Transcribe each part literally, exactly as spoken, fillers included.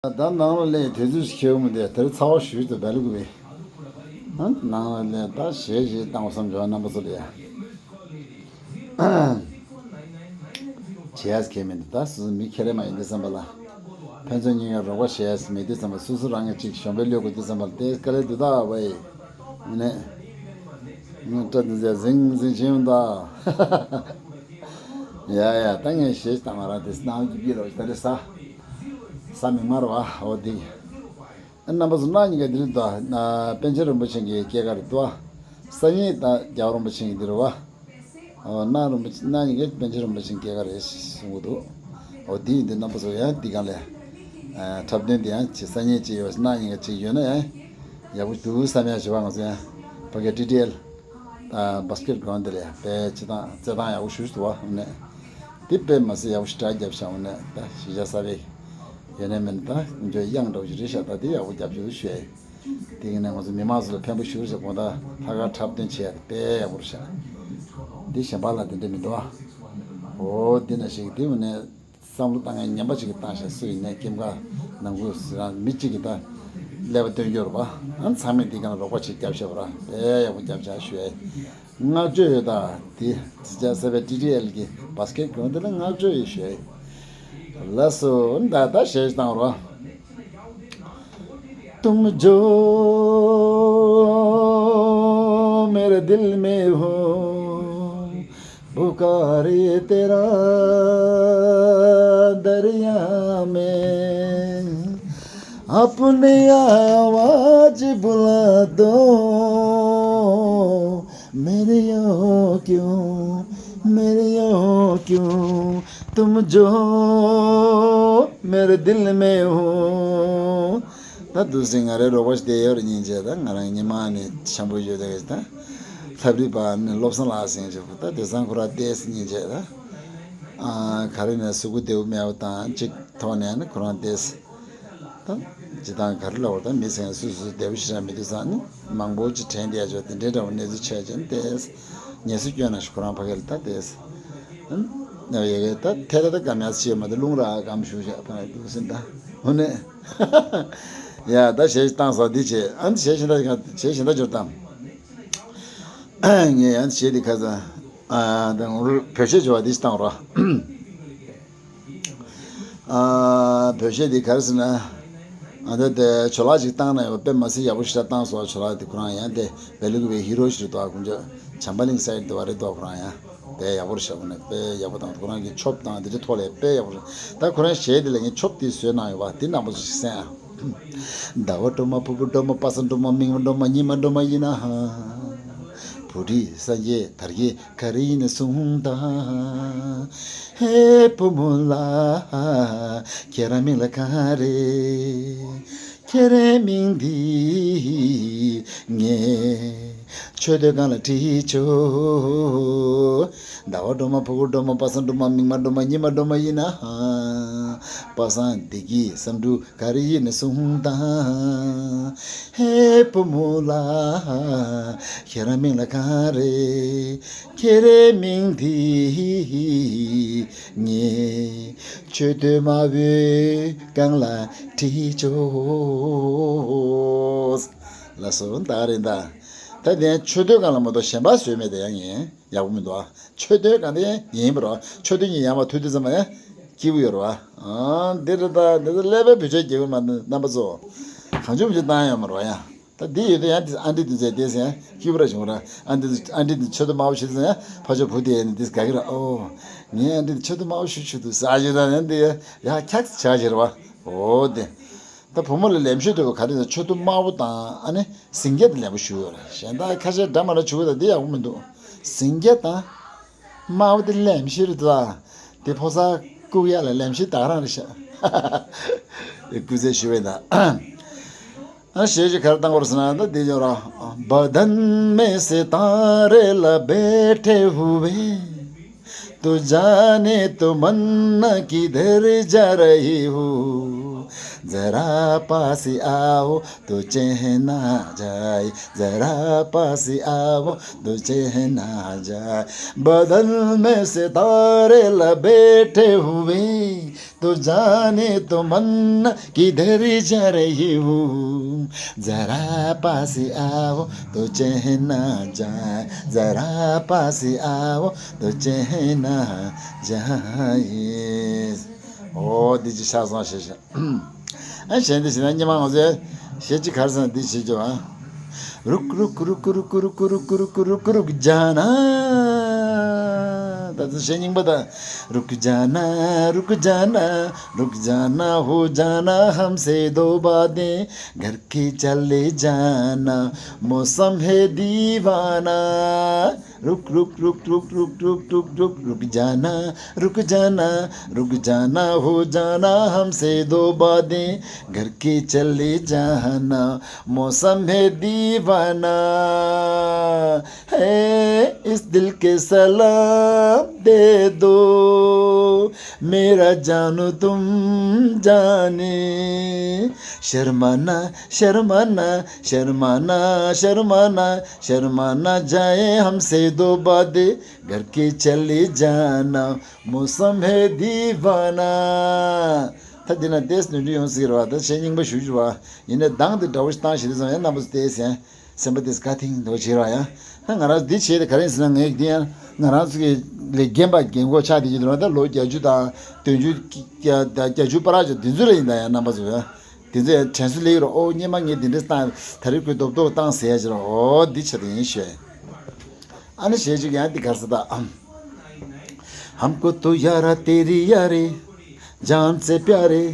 ད་ནང་ལ་སླེབས་དུས་ཚོད་ཞིག་འཁེལ་མི་འདུག་དེར་ཚ་བ་ཞུས་ཏེ་བལ་གུ་བས། ཨ་ནང་ལ་སླེབས་ད་གཞས་ཞིག་བཏང་བསམ་བྱུང་། རྣམ་པ་ཚོ་ལ་ཡ། བྱས་ཡས་ཁས་མི་འདུག་ད་སུ་སུ་མི་ཁེ་རེ་མ་ཡིན་དུས་ཙམ་པ་ལ། ཕན་ཚུན་གཉིས་ཀ་རོགས་པ་བྱས་ཡས་མེད་དུས་ཙམ་པ། སུ་སུ་རང་གི་ཅིག་གཞོན་པའི་བློས་དགོས་དུས་ཙམ་པ་ལ་དེ་དཀའ་ལས་འདུག་ད་བ་ཡི། ནས། ངས་སྐྲ་འདི་ཚོ་ཟིང་ཟིང་བྱེད་ཡོང་ད། ཡ་ཡ། ད་ངས་གཞས་བཏང་བ་ར་དེ་སྣང་གི་པི་རོ་ད་རེ་ས། ས་མིག་དམར་བ་འོ་དེ། རྣམ་པ་ཚོ་གནའ་ཉིན་ག་འདིར་དུ་པཎ་ཆེན་རིན་པོ་ཆེ་གི་སྐྱེས་སྐར་དུ་བ། སང་ཉིན་ད་རྒྱལ་བ་རིན་པོ་ཆེ་གི་འདིར་བ། འོ་གནའ་རིན་པོ་ཆེ་གནའ་ཉིན་ག་པཎ་ཆེན་རིན་པོ་ཆེ་གི་སྐྱེས་སྐར་རེད་གསུང་གི་འདུག་འོ་དེ་ཡིན་དུས་རྣམ་པ་ཚོ་ཡང་འདི་གང་ལས། འཁྲབ་སྟོན་དེ་ཡང་ཅིག་སང་ཉིན་ཅིག་ཡོད་གནའ་ཉིན་ག་ཅིག་ཡོད་ན་ཡང་། ཡག་པོ་འདུག་བསམ་ཡ་བྱེད་པ་ང་ཚོ་ཡང་། ཕ་གི་ཊི་ཊི་ཨེལ། བྷ་སི་ཀེ་ཊི་གོན་དེ་ལས་དཔེ་སྤྱི་བཏང་རྩེད་ཐང་ཡག་པོ་ཞུ་ཞུ་བ་འོ་ནས། དེ་དཔེ་མ་སྲིད་ཡག་པོ་ཞེ་དྲག་རྒྱབ་བྱ་འོ་ནས་ད་གཞིས་ཆགས་གསར་པའི། ཡོད་ནས་མིན་ད་འཇོ་དབྱངས་འདྲ་བོ་ཞིག་རེད་ཤག་ད་དེ་ཡག་པོ་རྒྱབ་ཞུ་ཞུ་ཡ་ཡིན། དེ་གི་ནས་ང་ཚོ་མི་མང་ཚོ་ལ་ཕན་པོ་ཞུ་རེད་ཤག་དགོང་དག་ལྷག་དཀར་འཁྲབ་སྟོན་བྱས་ཡ་དེ་དཔེ་ཡག་པོ་རེད་ཤག་འདི་གཞན་པ་ལ་དེ་འདྲ་མི་འདུག་ཨ། འོ་འདི་ན་ཞིག་དེ་འོ་ནས། བསམ་བློ་བཏང་མཁན་ངན་པ་ཅིག་གིས་བཏང་ཤག་སུ་ཡིན་ནའི་ཀེམ་ཀ་ནང་ཁུལ་ཟེར་རང་མི་གཅིག་གིས་ད་ཀླད་པ་སྟོན་རྒྱུ་རེད་པ། ཨ་ཚང་མས་འདི་ག་ན་རོགས་པ་ཅིག་རྒྱབ་ཤག་པ་ར་དཔེ་ཡག་པོ་རྒྱབ་ཤག་ཞུ་ཡ་ཡིན། བསྔགས་བརྗོད་ཡོད་ད། དེ་གཞིས་ཆགས་གསར་པའི་ཊི་ཊི་ཨེལ་གི་བྷ་སི་ཀེ་ཊི་གོན་དེ་ལ་བསྔགས་བརྗོད་ཡོད་ཞུ་ཡ་ཡིན། ལགས་སོ་ད་ད་གཞས་ཤིག་བཏང་རོགས། तुम जो मेरे दिल में हो, पुकारे तेरा दरिया में, अपनी आवाज बुला दो, मेरे यो क्यों, मेरे यो क्यों, तुम जो मेरे दिल में हो, ད་འདུག་སེ་ང་རའི་རོགས་པ་ཞིག་བསྡད་ཡོད་རེད་སྙིང་རྗེ། ད་ང་རང་ཉི་མ་ནས་འཆམ་པོ་ཡོད་དེ་ད་ལྷ་བྲིས་པ་ནི་བློ་བཟང་ལགས་ཟེར་མཁན་ཞིག་ད་དེང་སང་ཁོ་རང་བསྡད་སེ་སྙིང་རྗེ་ད། ཨ་ག་རེ་ནས་གཟུགས་པོ་བདེ་པོ་མེད་པ་དང་གཅིག་ཐོག་ནས་ནི་ཁོ་རང་བསྡད་སེ་ད། སྤྱིར་བཏང་ག་རེ་ལབ་དགོས་ད་མི་ཟེར་མཁན་སུ་སུ་བདེ་པོ་ཞེ་དྲག་མི་འདུག་ས་ནི་མང་པོ་ཅིག་དྲན་བསྡད་ཡ་ཆོག་དེ་འདྲའི་འདྲ་བོ་གནས་ཚུལ་ཆགས་ཀྱང་བསྡད་སེ་ངལ་གསོ་སྐྱོན་ན་ཞིག་ཁོ་རང་ཕ་གི་ལ་ད་བསྡད་སེ། ཨ་ཡ་གི་ད་ཐད་ད་ད་གམ་ཡ་ཆེ་མ་ད་རླུང་ར་གམ་ཞུ་བྱ་ཕ་གི་འདུག་སེ་ད་འོ་ནས། ཡ་ད་གཞས་ཤིག་བཏང་ས་འདི་བྱས། ཨ་ནི་གཞས་གཞན་དག་གཞས་གཞན་དག་འབྱོར་དང་། ངས་ཡང་གཞས་འདི་ཁ་སང་ཨ་ད་ངོ་རུ་བོད་གཞས་འབྱོར་བ་འདི་ཞིག་བཏང་རོགས། ཨ་བོད་གཞས་འདི་ག་རེ་ཟེར་ན། ཨ་ད་དེ་ཇོ་ལགས་ཅིག་བཏང་ན་ཡོད་པ་དཔེ་མ་སྲིད་ཡག་པོ་ཞིག་བཏང་སོང་། ཇོ་ལགས་དེ་ཁོ་རང་ཡང་དེ་བལ་ལུགས་པའི་ཧི་རོ་ཞིག་རེད་དོ། ཁོང་ཚོ་བྱམས་པ་གླིང་སའི་དེ་བ་རེད་དོ། ཁོ་རང་ཡང་དཔེ་ཡག་པོ་རེད་ཤག་འོ་ནས་དཔེ་ཡག་པོ་དང་ཁོ་རང་གི་ཆོབ་དང་དེ་འདྲའི་ཐོག་ལས་དཔེ་ཡག་པོ་རེད། ད་ཁོ་རང་གཞས་དེ་ལ་ངས་ཆོབ་དེ་བཟོས་གནང་ཡོད་པ་དེ་རྣམ་པ་ཚོ་ཞིག་གསན་ཨ། ཟླ་བ་སྒྲོལ་མ་ཕུར་བུ་སྒྲོལ་མ་པ་སངས་སྒྲོལ་མ་མིག་དམར་སྒྲོལ་མ་ཉི་མ་སྒྲོལ་མ་ཡིན་ན་ཧ། བུ་ཁྲིད་སངས་རྒྱས་དར་རྒྱས་ག་རེ་ཡིན་ན་གསུངས་དང་། ཧེ་བུ་མོ་ལགས། ཁྱེད་རང་མིང་ལ་ག་རེ། ཁྱེད་རའི་མིང་འདི་ངས་མཆོད་བསྟོད་སྒང་ལ་བྲིས་ཆོག་ཟླ་བ་སྒྲོལ་མ་ཕུར་བུ་སྒྲོལ་མ་པ་སངས་སྒྲོལ་མ་མིག་དམར་སྒྲོལ་མ་ཉི་མ་སྒྲོལ་མ་ཡིན་ན་ཧ། པ་སངས་བདེ་སྐྱིད་བསམ་འགྲུབ་ག་རེ་ཡིན་ན་གསུངས་དང་། ཧེ་བུ་མོ་ལགས། ཁྱེད་རང་མིང་ལ་ག་རེ། ཁྱེད་རའི་མིང་འདི་ངས་མཆོད་བསྟོད་དམར་པོའི་སྒང་ལ་བྲིས་ཆོག་ལགས་སོ་ད་རེད་ད། ད་དེ་མཆོད་བསྟོད་སྒང་ལ་མ་གཏོགས་གཞན་པ་བཟོས་མེད་ད་ཡང་ངས། ཡག་པོ་མི་འདུག་ཨ། མཆོད་བསྟོད་གང་དེ་ཡིན་པ་རོ། མཆོད་བསྟོད་གཉིས་ཡང་མ་ཐུག་དུས་ཙམ་པ་ཡང་སྐྱིད་པོ་ཡོད་རོ་ཨ། ཨ་འདི་རེད་ད། འདི་ཚོ་ཀླད་པའི་བུ་ཆ་རྒྱལ་པོ་མ་རྣམ་པ་ཚོ། གང་བྱུང་མི་བྱུང་བཏང་ཡོད་མ་རོ་ཡ། ད་འདི་ཡོད་དུས་ཡང་འདི་ཨ་འདྲི་འདི་ཚོས་བལྟས་ཟིན་ཡང་སྐྱིད་པོ་ར་བྱུང་ར། ཨ་འདི་ཨ་འདྲི་འདི་མཆོད་བསྟོད་དམར་པོ་བྱེད་དུས་ཙམ་ཡང་ཕ་ཆོས་བུ་དེ་ཡས་ནས་འདི་དགའ་གི་ར་ཨོ། ངས་ཨ་འདྲི་འདི་མཆོད་བསྟོད་དམར་པོ་ཞུ་ཆུ་དུས་ཟ་ཞུ་ད་ནས་འདི་ཡ་ཁྱག་ཆག་བྱེད་ར་བ་ཨོ་དེ། ད་བུ་མོ་ལ་ལེགས་བཤད་འདོད་པ་ག་རེ་ཟེར་མཆོད་བསྟོད་དམར་པོ་དང་ཨ་ནི་སེང་གེ་དེ་ལེགས་པོ་ཞུ་ཡོད་རེད། གཞན་དག་ཁ་ཤས་འདྲ་མ་འདྲ་བྱུག་ད་འདི་ཡག་པོ་མི་འདུག་སེང་གེ་དང་དམར་པོ་དེ་ལེགས་བཤད་རེད་ད། དེ་ཕོ་གསར་བཀུག་ཡག་ལ་ལེགས་བཤད་ད་ག་རང་རེད་ཤག་སྐུ་རྩེད་ཞུ་བས་ད། ཨ་གཞས་ཅིག་ག་རེ་བཏང་བར་ཟེར་ན་ད་འདི་ཡོད་ར། بدن میں ستارے لا بیٹھے ہوئے تو جانے تمنا کدھر جا رہی ہو जरा पास आओ तो चैन आ जाए, जरा पास आओ तो चैन आ जाए। बदन में सितारे लपेटे हुए, तो जाने तमन्ना किधर जा रही हूँ। जरा पास आओ तो चैन आ जाए, जरा पास आओ तो चैन आ जाए। ཨོ་འདི་ཅི་ཤ་སང་ཤེས་ཤ། ཨ་གཞན་འདི་བྱས་ན་སྙེ་མ་ང་ཚོས་གཞས་ཅི་གར་སང་འདི་བྱེད་རྒྱུ་ཨ། रुक रुक रुक रुक रुक रुक रुक रुक रुक जाना। ད་ཚོ་གཞས་རྙིང་པ་ད། रुक जाना, रुक जाना, रुक जाना, हो जाना हमसे दो बातें, घर के चले जाना, मौसम है दीवाना। रुक रुक रुक रुक रुक रुक रुक रुक रुक जाना, रुक जाना, रुक जाना, हो जाना हमसे दो बातें, घर के चले जाना, मौसम है दीवाना, है इस दिल के सलाम दे दो, मेरा जानू तुम जाने। शर्माना, शर्माना, शर्माना, शर्माना, शर्माना जाए हमसे दो बातें, घर के चले जाना, मौसम है दीवाना। ད་འདི་ན་ཏེས་ནུས་འདྲི་ཡོང་སྲིད་རེད་བ། ད་གཞས་རྙིང་པ་ཞུ་རྒྱུ་རེད་བ། ཡིན་ནའི་གདངས་དེ་འདྲ་བོ་ཞིག་བཏང་ཞིག་རེད་ཙང་ཡང་རྣམ་པ་ཚོ་ཏེས་ཡང་སེམས་པ་ཏེས་དགའ་ཐིང་འདྲ་བོ་བྱེད་རོགས་ཡ། ད་ང་རང་ཚོ་འདི་བྱས་ཏེ་ག་རེ་ཡིན་ཟེར་ན། ངས་འདི་ཡང་ང་རང་ཚོ་གི་ལས་རྒན་པ་རྒན་གོག་ཆགས་བསྡད་ཀྱི་འདུག་ར། ད་ལོ་བརྒྱད་ཅུ་དང་བདུན་ཅུ་བརྒྱ་བརྒྱད་ཅུ་བར་ཅིག་དེ་ཚོ་ལ་ཡིན་ད་ཡ། རྣམ་པ་ཚོ་ཡ་དེ་ཚོ་ཡ་དྲན་གསོ་སླེབས་ཀྱི་རེད། ཨོ་སྔོན་མ་ངས་འདི་འདྲ་བཏང་། ད་རེས་ཁོས་རྡོབ་རྡོབ་བཏང་ཟེར་ཡ་ཅིག་རེད། ཨོ་འདི་ཆ་དེ་ཡིན་ཞེས། ཨ་ནི་གཞས་ཅིག་ཡང་འདི་གར་ས་ད། हमको तो यारा तेरी यारी जान से प्यारे,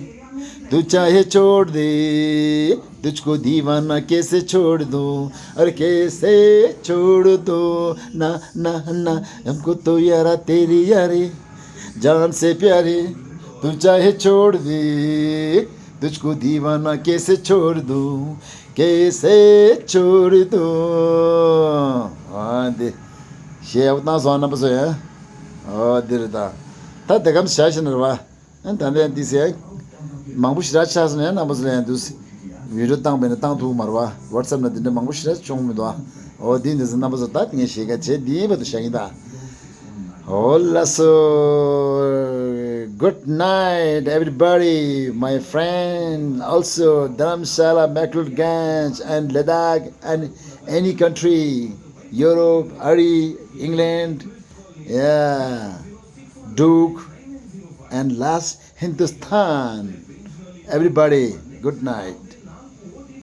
तू चाहे छोड़ दे, तुझको दीवाना कैसे छोड़ दूं, अरे कैसे छोड़ दूं, ना ना ना। हमको तो यारा तेरी यारी जान से प्यारी, तू चाहे छोड़ दे, तुझको दीवाना कैसे छोड़ दूं, कैसे छोड़ दूं। ཨ་འདི་གཞས་ཡག་པོ་བཏང་སོང་། རྣམ་པ་ཚོ་ཡ། ཨོ་འདི་རེད་ད། ད་དེ་གམ་བྱ་ཞིག་ནི་རེད་བ། ཨ་ད་ལྟ་འདི་ཟེར། མང་པོ་ཞེ་དྲག་ཆགས་སོང་ན་ཡང་རྣམ་པ་ཚོ་ལ་ཡང་འདུག་སེ། བི་ཌི་ཡོ་བཏང་བས་ན་བཏང་ཐུབ་མ་རེད་བ། ཝ་ཊི་སེབ་ན་འདི་འདྲ་མང་པོ་ཞེ་དྲག་བྱུང་མི་འདུག་ཨ། ཨོ་འདི་འདི་ཚོ་རྣམ་པ་ཚོ་ད་ངས་གཞས་ཁ་བྱས་འདི་བར་དུ་བཞག་གིན་ད། ཨོ་ལགས་སོ། Good night, everybody, my friend, also Dharamshala, Mekloutganj, and Ladakh, and any country, Europe, Ari, England, yeah, Duke, and last Hindustan. Everybody, good night.